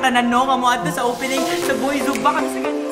tanan, no, nga moadto sa opening sa Boy Zugba kami sa gani.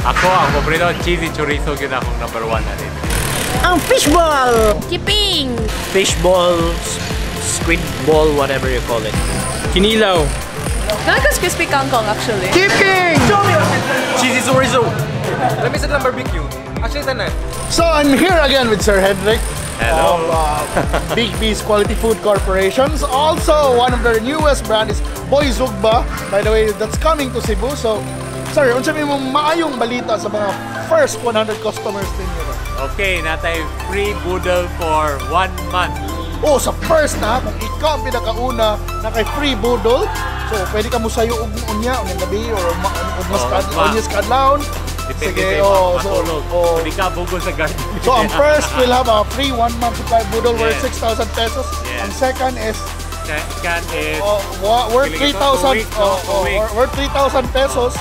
Ako, ang paborito, cheesy chorizo yun akong number 1 na rin. Ang fishball! Chipping! Fishball, squid ball, whatever you call it. Kinilaw. Nagkas crispy kangkong actually. Keeping! Cheesy chorizo. Let me sa lang barbecue. Actually, tanan. So I'm here again with Sir Hendrik. Hello. Of Big B's Quality Food Corporations. Also, one of their newest brand is Boy Zugba. By the way, that's coming to Cebu. So, sir, unsa may mong maayong balita sa mga first 100 customers ninyo? Okay, natay free boodle for 1 month. Oh, sa first na, kung ikaw ang pinakauna na kay free boodle, so pwede ka mo sayo og unya, unyang gabi, or mas unya sa kadlawon. Depende Sige, sa imong oh, so, matulog. oh. Kung di ka bugol sa garden. So ang first will have a free 1 month supply of boodle worth 6,000 pesos. Yes. Ang second is Second is worth Kilig ito, 3,000 2 weeks, no? oh, 2 oh, weeks. worth 3,000 pesos.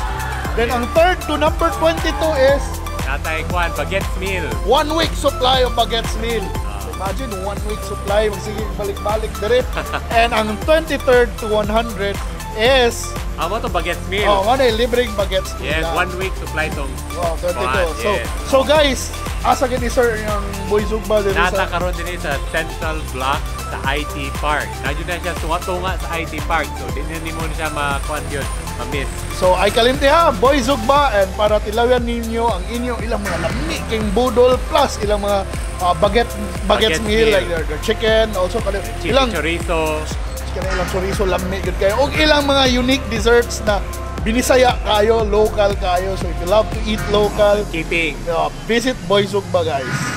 Then ang third to number 22 is natay kwan, baguette meal. 1 week supply of baguettes meal. So imagine 1 week supply, magsige balik-balik dire. And ang 23rd to 100 is Amo to baguette meal. Oh, one ay libreng baguettes meal. Yes, 1 week supply tong. Oh, 22. Kwan, So yes. so guys, asa gini sir yung Boy Zugba diri Nata sa karon din sa Central Block sa IT Park. Nadyo na siya tunga-tunga sa IT Park. So di na nimo na siya makuan yun, ma-miss. So ay kalimti ha, Boy Zugba, and para tilawan ninyo ang inyong ilang mga lami king budol plus ilang mga baguettes Baguette meal, meal. Like their chicken also kani Chili ilang chorizo. chicken, ilang chorizo lami gud kayo og ilang mga unique desserts na binisaya kayo, local kayo. So if you love to eat local, Keeping. Visit Boy Zugba guys.